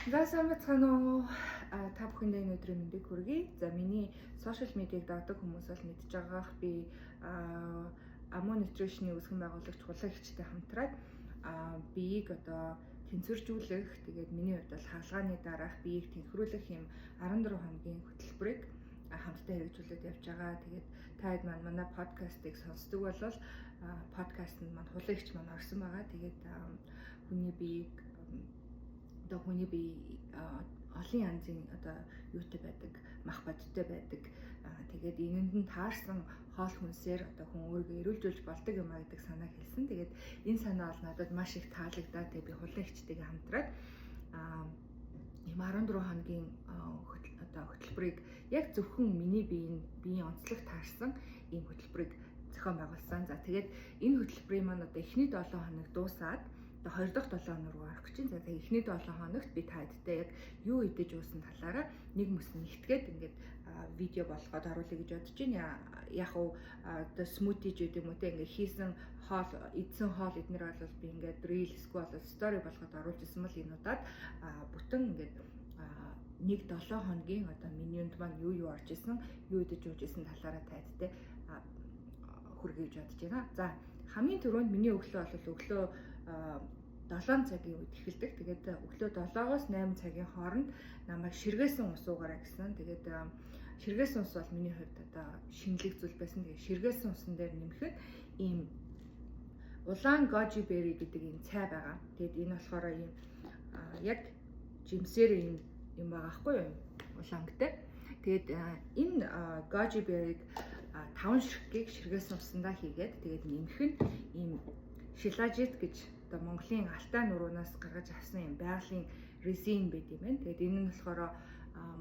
За, сайн байцгаана уу? Та бүхэндээ энэ өдрийн мэндийг хүргэе. За, миний social media-г дагдаг хүмүүс бол мэдж байгаах, би Amu Nutrition-ы үүсгэн байгуулагч Хулан эгчтэй хамтраад биеийг одоо тэнцвэржүүлэх, тэгээд миний хувьд бол хагалгааны дараах биеийг тэнхрүүлэх юм 14 хоногийн хөтөлбөрийг хамтдаа хэрэгжүүлээд явж байгаа. Тэгээд та хэд маань манай подкастыг сонсдог бол подкастт маань Хулан эгч маань орсон байгаа. Тэгээд хүний биеийг одоо хүний бие олон янзын одоо юутай байдаг, мах бодиттой байдаг. Тэгээд энэнд нь таарсан хоол хүнсээр одоо хүн өөрийгөө эрүүлжүүлж болдог юм а гэдэг санааг хэлсэн. Тэгээд энэ санаа бол надад маш их таалагдаад, тэгээд би Хулан эгчтэйгээ хамтраад ийм 14 хоногийн одоо хөтөлбөрийг яг зөвхөн миний биеийн онцлог таарсан ийм хөтөлбөрийг зохион байгуулсан. За, тэгээд энэ хөтөлбөрийн маань одоо эхний 7 хоног дуусаад одоо хоёр дахь 7 хоног руу орох гэж байна. За, тэгээ эхний 7 хоногт би та хэдтэй яг юу идэж уусан талаараа нэг мөс нэгтгээд ингээд видео болгоод оруулъя гэж бодож байна. Яг уу одоо smoothie ч гэдэг юм уу те, ингээд хийсэн хоол, идсэн хоол эднэр бол би ингээд reel эсвэл бол story болгоод оруулж исэн бол энэ удаад бүтэн ингээд нэг 7 хоногийн одоо менюнд маань юу юу орж исэн, юу идэж ууж исэн талаараа та хэдтэй хүргэе гэж бодож байна. За, хамгийн түрүүнд миний өглөө бол өглөө 7 цагийн үед эхэлдэг. Тэгээд өглөө 7-оос 8 цагийн хооронд намайг ширгээсэн ус уугаарай гэсэн. Тэгээд ширгээсэн ус бол миний хувьд одоо шинэлэг зүйл байсан. Тэгээд ширгээсэн усан дээр нэмэхэд ийм улаан goji berry гэдэг ийм цай байгаа. Тэгээд энэ болохоор ийм яг жимсээр ийм юм байгаа хгүй юу? Улаангтай. Тэгээд энэ goji berry-г 5 ширхгийг ширгээсэн усандаа хийгээд, тэгээд нэмэх нь ийм шилажит гэж одоо Монголын Алтай нуруунаас гаргаж авсан юм байгалийн resin байт юм байна. Тэгээд энэ нь болохоор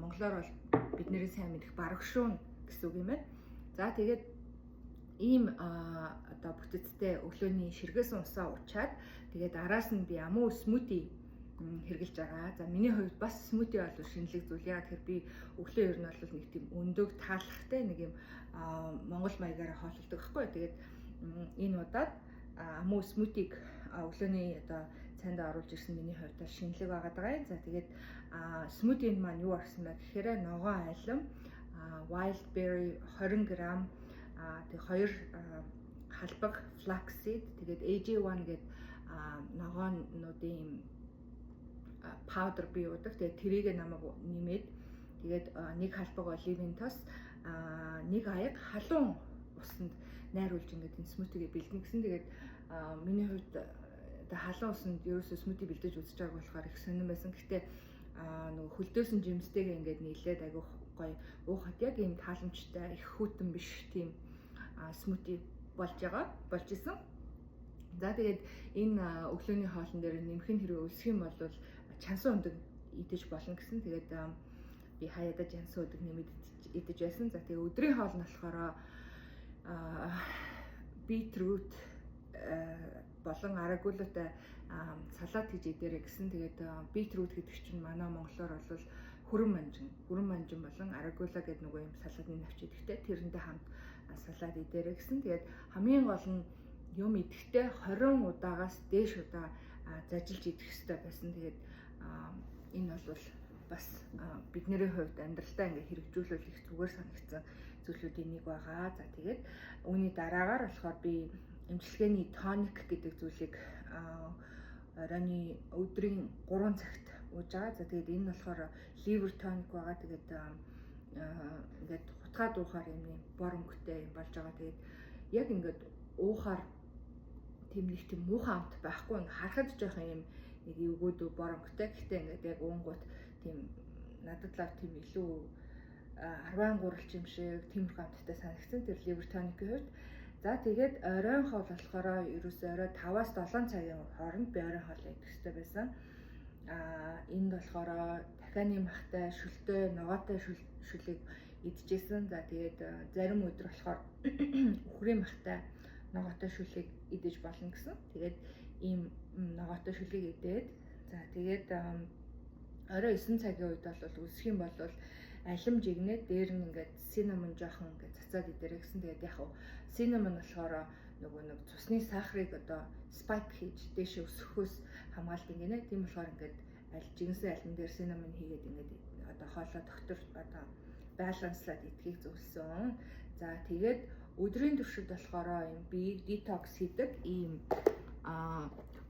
монголоор бол бидний сайн мэдэх барагшуун гэсэн үг юм байна. За, тэгээд ийм одоо бүтэцтэй өглөөний ширгээсэн усаа уучаад, тэгээд араас нь би амуу smoothie хэрэглэж байгаа. За, миний хувьд бас smoothie бол шинэлэг зүйл. Яа тэгэхээр би өглөө ер нь бол нэг тийм өндөг таалахтай нэг юм монгол маягаар хооллодог байхгүй. Тэгээд энэ удаад амуу smoothie-г өглөөний одоо цайндаа оруулж ирсэн миний хувьд бол шинэлэг байгаа даа. За, тэгээд smoothie-нд маань юу орсон бэ гэхээр ногоон алим, wild berry 20 г, тэг хоёр халбаг flaxseed, тэгээд AG1 гэдэг ногоонуудын юм powder бий уудаг. Тэгээд тэрийг намайг нэмээд, тэгээд нэг халбаг оливын тос, нэг аяг халуун усанд найруулж ингээд энэ smoothie-г бэлдэнэ гэсэн. Тэгээд миний хувьд одоо халуун усанд ерөөсөө smoothie бэлдэж үзэж байгааг болохоор их сонирн байсан. Гэхдээ нөгөө хөлдөөсөн жимстэйгээ ингээд нийлээд айгүйх гоё уухад яг ийм тааламжтай, их хүйтэн биш тийм smoothie болж байгаа болж исэн. За, тэгээд энэ өглөөний хоолн дээр нэмэх нь хэрвээ өлсөх юм бол чансан өндөг идэж болно гэсэн. Тэгээд би хаяада чансан өндөг нэмээд идэж байсан. За, тэгээд өдрийн хоол нь болохоор beetroot болон arugula-тай салат хийж идээрэй гэсэн. Тэгээд beetroot гэдэг чинь манай монголоор бол хүрэн манжин, хүрэн манжин болон arugula гэдэг нөгөө юм салатны навч идэхтэй, тэрнтэй хамт салат идээрэй гэсэн. Тэгээд хамгийн гол нь юм идэхдээ 20 удаагаас дээш удаа зажилж идэх ёстой байсан. Тэгээд энэ бол бас бидний хувьд амьдралдаа ингээ хэрэгжүүлвэл их зүгээр санагдсан зүйлүүдийн нэг байгаа. За, тэгээд үүний дараагаар болохоор би эмчилгээний тоник гэдэг зүйлийг оройн өдрийн 3 цагт ууж байгаа. За, тэгээд энэ нь болохоор liver tonic байгаа. Тэгээд ингээд хутгаа дуухаар юм бор өнгөтэй юм болж байгаа. Тэгээд яг ингээд уухаар тийм нэг тийм муухай амт байхгүй, ингээд харахад жоохон юм нэг эвгүүд бор өнгөтэй. Гэхдээ ингээд яг уунгуут тийм надад лав тийм илүү 13 гурилч юм шиг тиймэрхүү амттай санагдсан тэр liver tonic-ийн хувьд. За, тэгээд оройн хоол болохоор ерөөсөө орой 5-аас 7 цагийн хооронд би оройн хоол идэх хэрэгтэй байсан. Энд болохоор дахианы махтай, шөлтэй, ногоотой шүлийг идчихсэн. За, тэгээд зарим өдөр болохоор үхрийн махтай, ногоотой шүлийг идэж болно гэсэн. Тэгээд ийм ногоотой шүлийг идээд, за, тэгээд орой 9 цагийн үед бол өлсөх юм бол алим жигнээд дээр нь ингээд cinnamon жоохон ингээд цацаад идэрэй гэсэн. Тэгээд яг хав cinnamon болохоор нөгөө нэг цусны сахарыг одоо spike хийж дээшээ өсөхөөс хамгаалт ингэнэ. Тийм болохоор ингээд аль жинсэн алин дээр cinnamon хийгээд ингээд одоо хоолоо доктор одоо баланслаад идэхийг зөвлөсөн. За, тэгээд өдрийн туршид болохоор юм биеийг детокс хийдэг ийм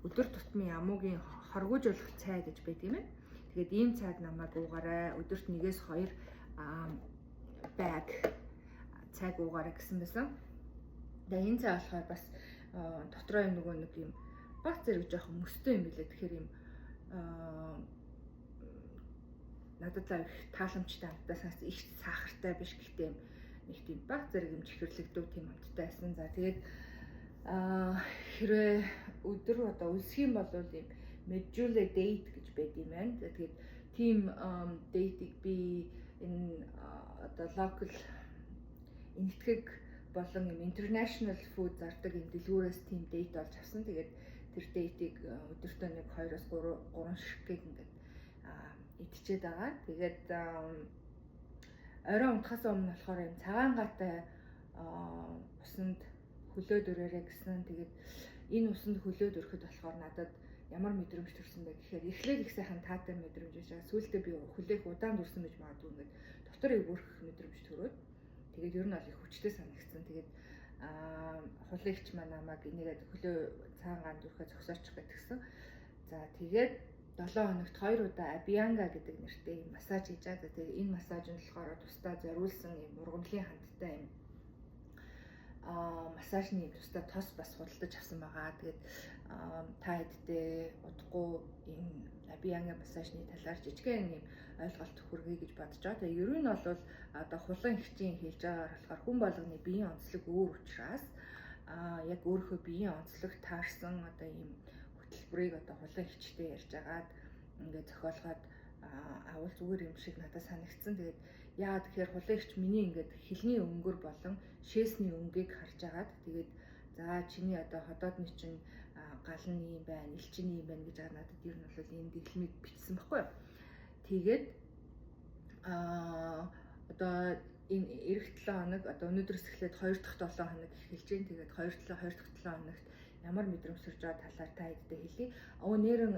өдөр тутмын амуугийн хоргуужуулах цай гэж байдаг юм байна. Тэгээд ийм цайг намайг уугаарай. Өдөрт 1-2 bag цайг уугаарай гэсэн байсан. Тэгээ энэ цай болохоор бас дотроо юм нөгөө нэг юм баг зэрэг жоохон мөстэй юм билээ. Тэгэхээр юм надад л их тааламжтай амттай санагдсан. Их сахартай биш, гэхдээ юм нэг тийм баг зэрэг юм чихэрлэгдүү тийм амттай байсан. За, тэгээд хэрвээ өдөр одоо өлсөх юм бол юм medjool date гэж байд юм байна. Тэгээд тийм date-ийг би энэ одоо local Энэтхэг болон юм international food зардаг юм дэлгүүрээс тийм date олж авсан. Тэгээд тэр date-ийг өдөртөө нэг 2-оос 3 ширхгийг ингээд идчихэд байгаа. Тэгээд орой унтахаас өмнө болохоор юм цагаан гаатай усанд хөлөө дөрөөрэй гэсэн. Тэгээд энэ усанд хөлөө дөрөхөд болохоор надад ямар мэдрэмж төрсөн бэ гэхээр эхлээд их сайхан таатай мэдрэмж байсан. Сүүлдээ би хөлөөх удаан дүрсэн гэж магадгүй, ингээд дотор эвгүрэх мэдрэмж төрөөд, тэгээд ер нь бол их хүчтэй санагдсан. Тэгээд хулигч маань намайг энийгээд хөлөө цагаан гаанд дүрхээ зогсоочих гэтгсэн. За, тэгээд 7 хоногт 2 удаа Abhyanga гэдэг нэртэй юм массаж хийж байгаа. За, тэгээд энэ массаж нь болохоор тусдаа зориулсан юм ургамлын хандтай юм массажны тусдаа тос бас худалдаж авсан байгаа. Тэгээд та хэдтэй удахгүй энэ Abhyanga массажны талаар жижигхэн юм ойлголт хүргэе гэж бодож байгаа. Тэгээд ер нь бол одоо хулан эгчийн хэлж байгаагаар болохоор хүн болгоны биеийн онцлог өөр учраас яг өөрийнхөө биеийн онцлог таарсан одоо ийм хөтөлбөрийг одоо хулан эгчтэй ярьж агаад ингээд зохиолгоод авал зүгээр юм шиг надад санагдсан. Тэгээд яагаад тэгэхээр хулан эгч миний ингээд хилний өнгөр болон шээсний өнгийг харж агаад, тэгээд за, чиний одоо ходоодны чинь гал нь юм байна, элчин юм байна гэж надад ер нь бол энэ дэглэмийг бичсэн баггүй юу. Тэгээд одоо энэ ирэх 7 хоног, одоо өнөөдрөөс эхлээд 2 дахь 7 хоног эхэлж байна. Тэгээд 2 дахь 7 хоногт ямар мэдрэмж төрж байгаа талаар та хэдтэй хэлье. Өө, нэрэн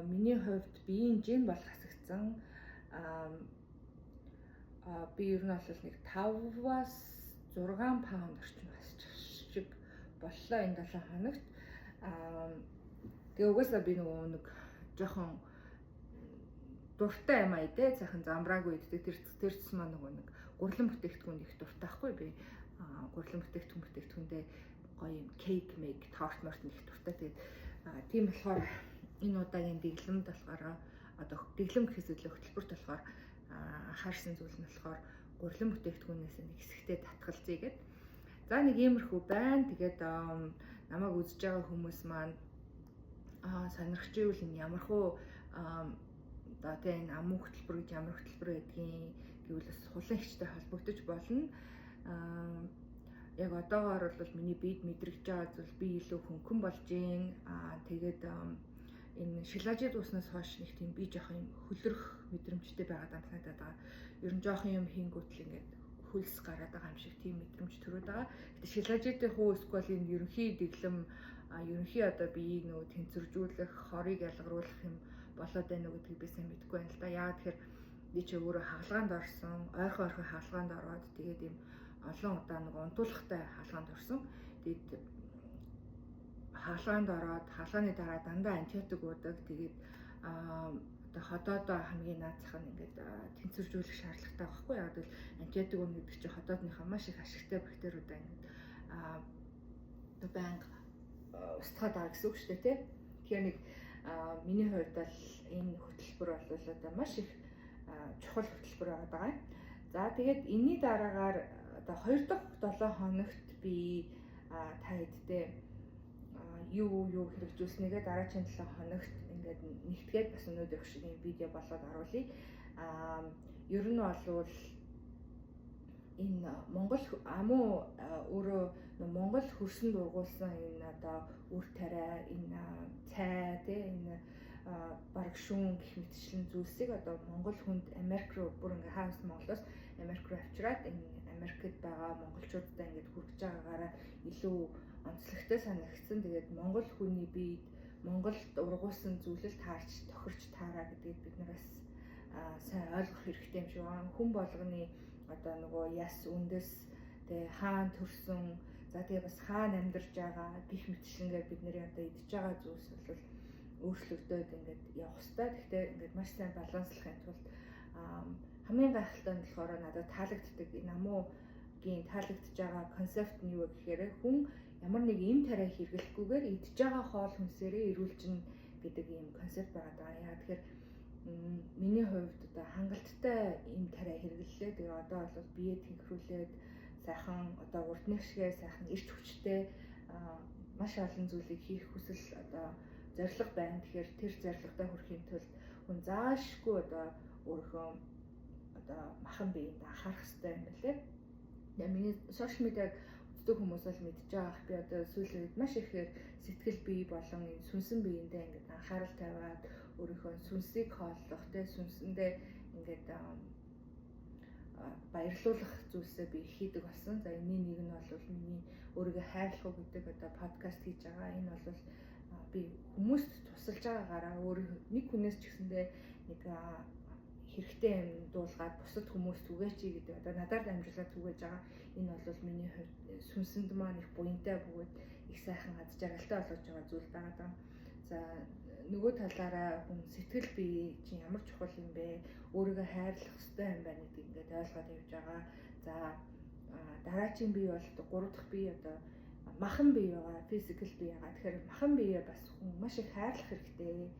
миний хувьд биеийн жин бол хасагдсан. Би ер нь бол нэг 5-аас 6 паунд орчим хасчих шиг боллоо энэ 7 хоногт. Тэгээ угаасаа би нөгөө нэг жоохон дуртай юм аа идэ, сайхан замбраагүй иддэг. Тэр тусмаа нөгөө нэг гурлан бүтээгдэхүүнд их дуртай байхгүй би. Гурлан бүтээгдэхүүндээ гоё юм cake мейк, торт морт их дуртай. Тэгээд тийм болохоор энэ удаагийн дэглэмд болохоор, одоо дэглэм гэхээс илүү хөтөлбөрт болохоор анхаарсан зүйл нь болохоор гурлан бүтээгдэхүүнээс нэг хэсэгтээ татгалзъя гэд. За, нэг иймэрхүү байна. Тэгээд намайг үзэж байгаа хүмүүс маань сонирхож ивэл энэ ямархуу одоо тийм энэ амуу хөтөлбөр гэж ямар хөтөлбөр байдгийг гэвэл бас хулан эгчтэй холбогдож болно. Яг одоогоор бол миний биед мэдрэгдэж байгаа зүйл би илүү хөнгөн болж гин. Тэгээд энэ шилажид дууснаас хойш нэг тийм би жоохон юм хөлрөх мэдрэмжтэй байгаа даа санагдаад байгаа. Ер нь жоохон юм хийнгүүтэл ингээд хөлс гараад байгаа юм шиг тийм мэдрэмж төрөөд байгаа. Гэтэ шилажидын хүү эсвэл энэ ерөнхий дэглэм, ерөнхий одоо биеийг нөгөө тэнцвэржүүлэх, хорыг ялгаруулах юм болоод байна уу гэдгийг би сайн мэдэхгүй байна л да. Яагаад тэгэхээр би чи өөрөө хагалгаанд орсон, ойрхон ойрхон хагалгаанд ороод, тэгээд ийм олон удаа нөгөө унтуулгатай хагалгаанд орсон. Тэгээд хагалгаанд ороод, хагалгааны дараа дандаа антибиотик уудаг. Тэгээд одоо ходоодоо хамгийн наад зах нь ингээд тэнцвэржүүлэх шаардлагатай байхгүй яг бол антибиотик уuna гэдэг чинь ходоодныхаа маш их ашигтай бактериудаа ингээд одоо байнга устгаад байгаа гэсэн үг шүү дээ, тий. Тэгэхээр нэг миний хувьд бол энэ хөтөлбөр бол одоо маш их чухал хөтөлбөр байгаа юм. За, тэгээд энэний дараагаар одоо 2 дахь 7 хоногт би та хэдтэй юу юу хэрэгжүүлснийгээ дараагийн 7 хоногт ингээд нэгтгээд бас өнөөдөр шиг юм видео болоод оруулъя. Ер нь бол энэ Монгол амуу өөрөө Монгол хөрсөнд ургуулсан энэ одоо үр тариа, энэ цай тий, энэ бараг шүүн гэх мэтчлэн зүйлсийг одоо Монгол хүнд Америк руу, бүр ингээ хаус Монголоос Америк руу авчираад энэ Америкт байгаа монголчуудтай ингээд хүргэж байгаагаараа илүү онцлогтой санагдсан. Тэгээд Монгол хүний биед Монголд ургуулсан зүйлэл таарч тохирч таараа гэдгийг бид нар бас сайн ойлгох хэрэгтэй юм шиг байна. Хүн болгоны одоо нөгөө яс үндэс тэгээ хаан төрсөн, за тэгээ бас хаана амьдарч байгаа гих мэтчлэнгээр бид нарын одоо идж байгаа зүйлс бол өөрчлөгдөөд ингээд явах хэрэгтэй. Гэхдээ ингээд маш сайн баланслахын тулд хамгийн гайхалтай нь болохоор надад таалагддаг энэ амуугийн таалагдж байгаа концепт нь юу вэ гэхээр хүн ямар нэг эм тариа хэрэглэхгүйгээр идж байгаа хоол хүнсээрээ эрүүлжин гэдэг ийм концепт байгаа даа. Яа тэгэхээр миний хувьд одоо хангалттай эм тариа хэрэглэлээ. Тэгээ одоо бол бие тэнхрүүлээд сайхан одоо урдных шигээ сайхан эрч хүчтэй маш олон зүйлийг хийх хүсэл одоо зорилго байна. Тэгэхээр тэр зорилгодоо хүрэхийн тулд хүн заашгүй одоо өөрийнхөө одоо махан биеинд анхаарах хэрэгтэй юм байна лээ. Тэгээ миний сошиал медиаг үздэг хүмүүс бол мэдж байгаа. Би одоо сүүлийн үед маш ихээр сэтгэл бие болон энэ сүнсэн биеиндээ ингээд анхаарал тавиад өөрийнхөө сүнсийг хооллох, тэ сүнсэндээ ингээд баярлуулах зүйлсээ би хийдэг болсон. За энэний нэг нь бол миний өөрийгөө хайрлах уу гэдэг одоо подкаст хийж байгаа. Энэ бол би хүмүүст тусалж байгаагаараа өөрийнхөө нэг хүнээс ч гэсэндээ нэг хэрэгтэй юм дуулгаад бусад хүмүүст түгээч гэдэг одоо надаар дамжуулаад түгээж байгаа. Энэ бол миний хувьд сүнсэнд маань их буянтай бөгөөд их сайхан аз жаргалтай болгож байгаа зүйл байгаа даа. За нөгөө талаараа хүн сэтгэл бие чинь ямар чухал юм бэ? Өөрийгөө хайрлах ёстой юм байна гэдгийг ингээд ойлгоод явж байгаа. За дараачийн бие бол 3 дахь бие одоо махан бие байгаа, physical бие байгаа. Тэгэхээр махан бие бас хүн маш их хайрлах хэрэгтэй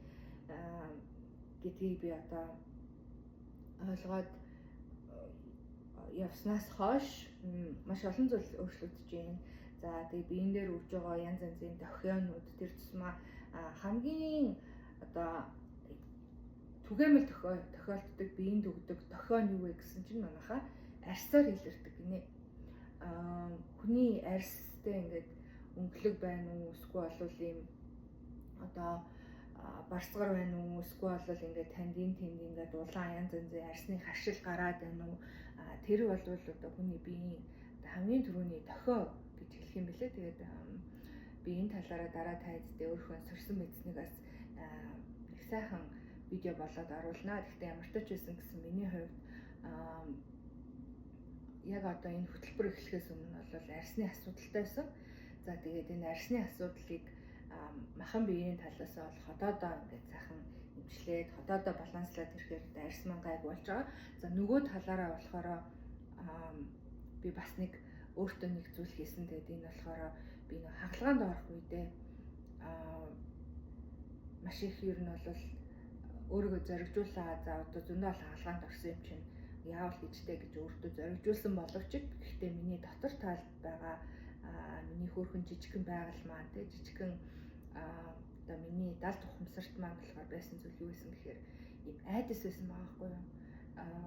гэдгийг би одоо ойлгоод явснаас хойш маш олон зүйл өөрчлөгдөж байна. За тэгээ биеэн дээр үрж байгаа янз янзын дохионууд тэр тусмаа хамгийн одоо түгээмэл тохиолддог биеинд өгдөг дохио нь юу вэ гэсэн чинь манайхаа арьсаар илэрдэг гинэ. Хүний арьстай ингээд өнгөлөг байна уу, эсвэл бол ийм одоо барцгар байна уу, эсвэл бол ингээд танд энэ тэнд ингээд улаан янз янзын арьсны харшил гараад байна уу, тэр бол одоо хүний биеийн хамгийн түрүүний дохио гэж хэлэх юм бэлээ. Тэгээд би энэ талаараа дараа тайзтай өөрийнхөө сорсон мэдснийг бас их сайхан видео болоод оруулнаа. Гэхдээ ямар ч байсан гэсэн миний хувьд яг одоо энэ хөтөлбөр эхлэхээс өмнө бол арьсны асуудалтай байсан. За тэгээд энэ арьсны асуудлыг махан биеийн талаас бол ходоодоо ингээд сайхан эмчлээд ходоодоо баланслаад ирэхээр арьс маань гайг болж байгаа. За нөгөө талаараа болохоор би бас нэг өөртөө нэг зүйл хийсэн. Тэгээд энэ болохоор би нэг хагалгаанд орох үедээ маш их ер нь бол өөрийгөө зоригжуулаа. За одоо зөндөө олон хагалгаанд орсон юм чинь яавал гэжтэй гэж өөртөө зоригжуулсан боловч гэхдээ миний дотор талд байгаа миний хөөрхөн жижигхэн байгаль маань тэ жижигхэн одоо миний далд ухамсарт маань болохоор байсан зүйл юу байсан гэхээр ийм айдас байсан байгаа байхгүй юу.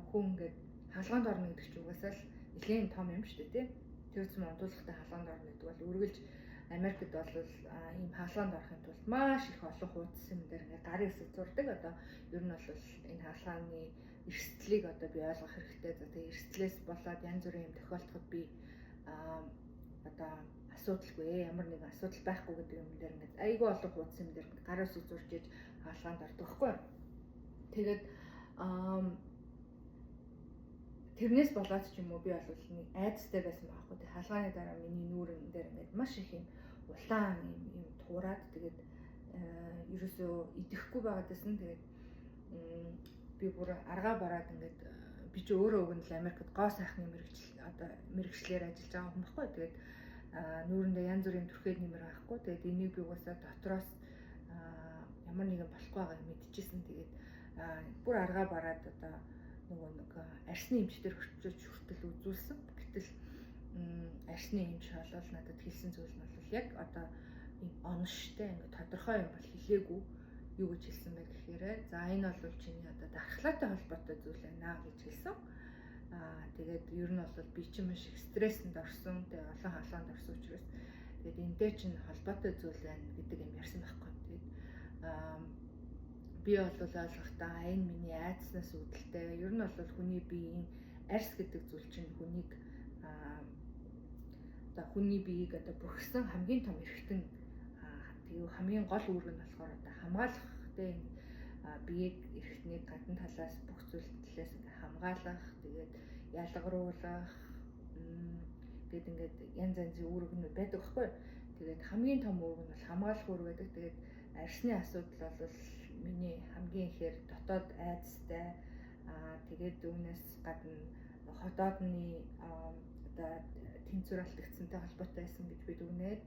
Хүн ингээд хагалгаанд орно гэдэг чинь угаасаа л нэлээд том юм шүү дээ тий. Тэр зам унтуулгатай хагалгаанд орно гэдэг бол үргэлж Америкт бол ийм хагалгаанд орохын тулд маш их олон хуудас юм дээр ингээд гарын үсэг зурдаг. Одоо ер нь бол энэ хагалгааны эрсдлийг одоо би ойлгох хэрэгтэй. За тэгээ эрсдлээс болоод янз бүрийн юм тохиолдоход би одоо асуудалгүй ямар нэгэн асуудал байхгүй гэдэг юм дээр ингээд айгүй олон хуудас юм дээр гарын үсэг зурж иж хагалгаанд ордог байхгүй. Тэгээд тэрнээс болоод ч юм уу би бол нэг айдастай байсан байхгүй. Тэг хаалгааны дараа миний нүүрэн дээр ингээд маш их юм улаан юм туураад тэгээд ерөөсөө идэхгүй байгаад байсан. Тэгээд би бүр аргаа бараад ингээд би чи өөрөө өгөн л Америкт гоо сайхны мэрэгжил одоо мэрэгчлэр ажиллаж байгаа хүн байхгүй. Тэгээд нүүрэндээ янз бүрийн түрхээд нэмэр байхгүй. Тэгээд энийг би угаасаа дотроос ямар нэгэн болохгүй байгааг мэдчихсэн. Тэгээд бүр аргаа бараад одоо нөгөө нэг арьсны эмчтэр хүрчиж хүртэл үзүүлсэн. Гэтэл арьсны эмч болол надад хэлсэн зүйл нь бол яг одоо ийм оноштой ингээд тодорхой юм бол хэлээгүй. Юу гэж хэлсэн бэ гэхээр за энэ бол чиний одоо дархлаатай холбоотой зүйл байна гэж хэлсэн. Тэгээд ер нь бол би чинь маш их стрессэнд орсон. Тэгээд олон хаалгаанд орсон учраас тэгээд энтэй чинь холбоотой зүйл байна гэдэг юм ярьсан байхгүй. Тэгээд би бол ойлгохдоо энэ миний айдснаас үүдэлтэй. Ер нь бол хүний биеийн арьс гэдэг зүйл чинь хүнийг одоо хүний биеийг одоо бүрхсэн хамгийн том эрхтэн Тэгээ хамгийн гол үүрэг нь болохоор одоо хамгаалах тэ энэ биеийг эрхтнийг гадна талаас бүх зүйлээс ингээ хамгаалах, тэгээд ялгаруулах, тэгээд ингээд янз янзын үүрэгнүүд байдаг байхгүй. Тэгээд хамгийн том үүрэг нь бол хамгаалах үүрэг байдаг. Тэгээд арьсны асуудал бол миний хамгийн ихээр дотоод айдастай, тэгээд үүнээс гадна ходоодны одоо тэнцвэр алдагдсантай холбоотой байсан гэж би дүгнээд,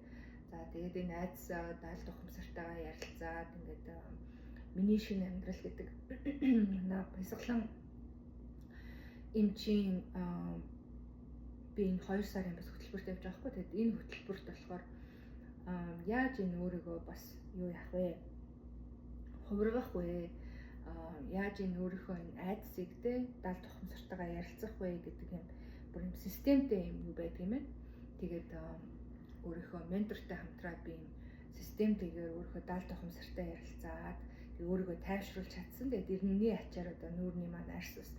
за тэгээд энэ айдасаа даалт ухамсартайгаа ярилцаад ингээд миний шинэ амьдрал гэдэг манай баясгалан эмчийн би энэ 2 сарын бас хөтөлбөрт явж байгаа хгүй. Тэгээд энэ хөтөлбөрт болохоор яаж энэ өөрийгөө бас юу яах вэ? Хувиргах вэ? Яаж энэ өөрийнхөө энэ айдсыг те даалт ухамсартайгаа ярилцах вэ гэдэг юм бүр юм системтэй юм юу байдаг юм бэ? Тэгээд өөрийнхөө ментортой хамтраад би юм системтэйгээр өөрийнхөө даалт ухамсартай ярилцаад тэг өөрийгөө тайвшруулж чадсан. Тэгээд тэрний ачаар одоо нүүрний маань арьс бас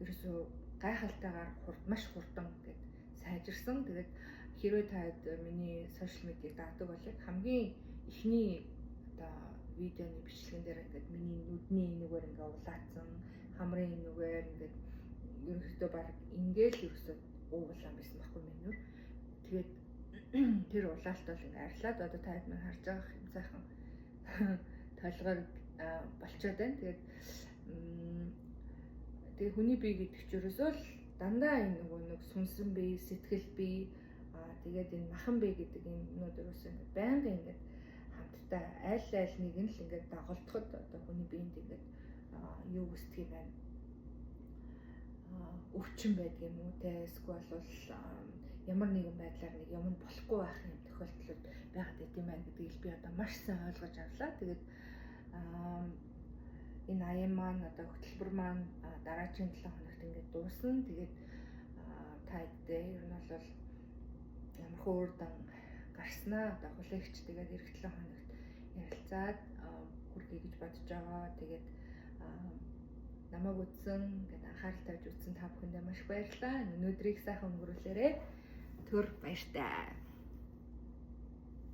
ерөөсөө гайхалтайгаар маш хурдан ингээд сайжирсан. Тэгээд хэрвээ та миний сошиал медиаг дагдаг бол яг хамгийн эхний одоо видеоны бичлэгэн дээр ингээд миний нүдний энүүгээр ингээд улаацсан, хамрын энүүгээр ингээд ерөнхийдөө баг ингээл ерөөсөө уулаан байсан байхгүй миний нүр. Тэгээд тэр улаалт бол ингээд арилаад одоо та хэд маань харж байгаа юм сайхан толгоор болчоод байна. Тэгээд тэгээ хүний бие гэдэг чинь ерөөсөө л дандаа энэ нөгөө нэг сүнсэн бие, сэтгэл бие, тэгээд энэ махан бие гэдэг юмнууд ерөөсөө ингээд байнгын ингээд хамтдаа аль аль нэг нь л ингээд даголдоход одоо хүний биед ингээд юу үүсдэг юм байна, өвчин байдаг юм уу те, эсвэл бол ямар нэгэн байдлаар нэг юм болохгүй байх юм тохиолдлууд байгаад байт юм байна гэдгийг би одоо маш сайн ойлгож авлаа. Тэгээд энэ аян маань одоо хөтөлбөр маань дараагийн 7 хоногт ингээд дуусна. Тэгээд та хэдтэй ер нь бол ямар хөөрдөн гарснаа одоо хүлээгч тэгээд эх 7 хоногт ярилцаад хүргэе гэж бодож байгаа. Тэгээд намайг үзсэн, ингээд анхаарал тавьж үзсэн та бүхэндээ маш их баярлалаа. Өнөөдрийг сайхан өнгөрүүлээрэй. Түр баяртай.